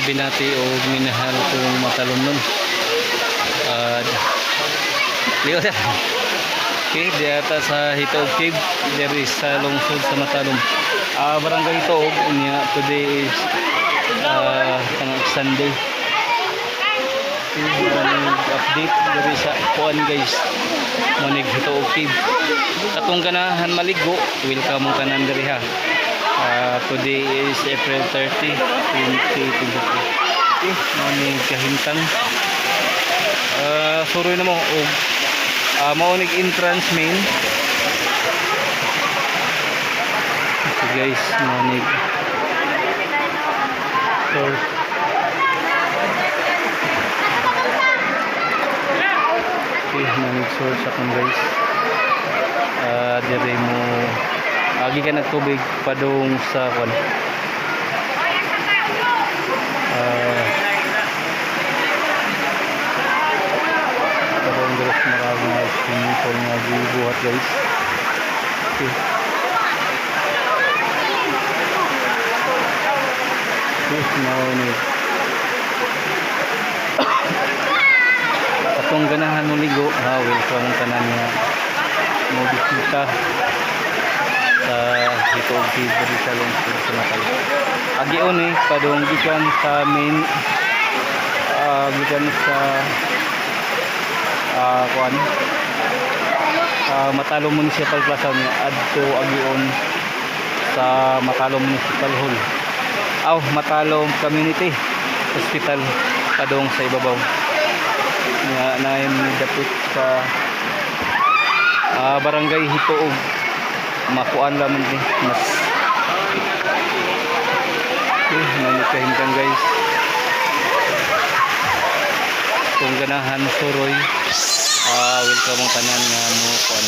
Binati o minahal kong matalomnon. Ligo sir. Okay, diyata sa Hitoog Cave, there is sa lungsod sa Matalom. Barangay Hitoog unya, today is kanang Sunday. Okay, maraming update diri sa kuan, guys. Manig Hitoog Cave. Katong ganahan maligo, welcome mo kanan diri ha. Today is April 30, 2023. Okay, manig kahimtang. Suroy na mo og mao nig entrance main. Okay guys, mao nig source. Okay, mao nig source akong, guys. Dire mo agi ka nagtubig padung sa kwan. Karon guys, marami nga swimming pool nga gibuhat, guys. Okay. Okay, mao ni. Atong ganahan mo ligo, ha, welcome tanan nga mo bisita sa Hitoog Cave diri sa lungsod sa Matalom. Agion ni padung gikan sa main, gikan sa kuan, Matalom Municipal Plaza niya adto agion sa Matalom Municipal Hall. Aw, Matalom Community Hospital padung sa ibabaw. Nya naay dapit sa Barangay Hitoog. Makuan lamang ni mas. Okay, nanikahimtang, guys. Kung ganahan mo suroy, welcome ang tanan nga mo kuan.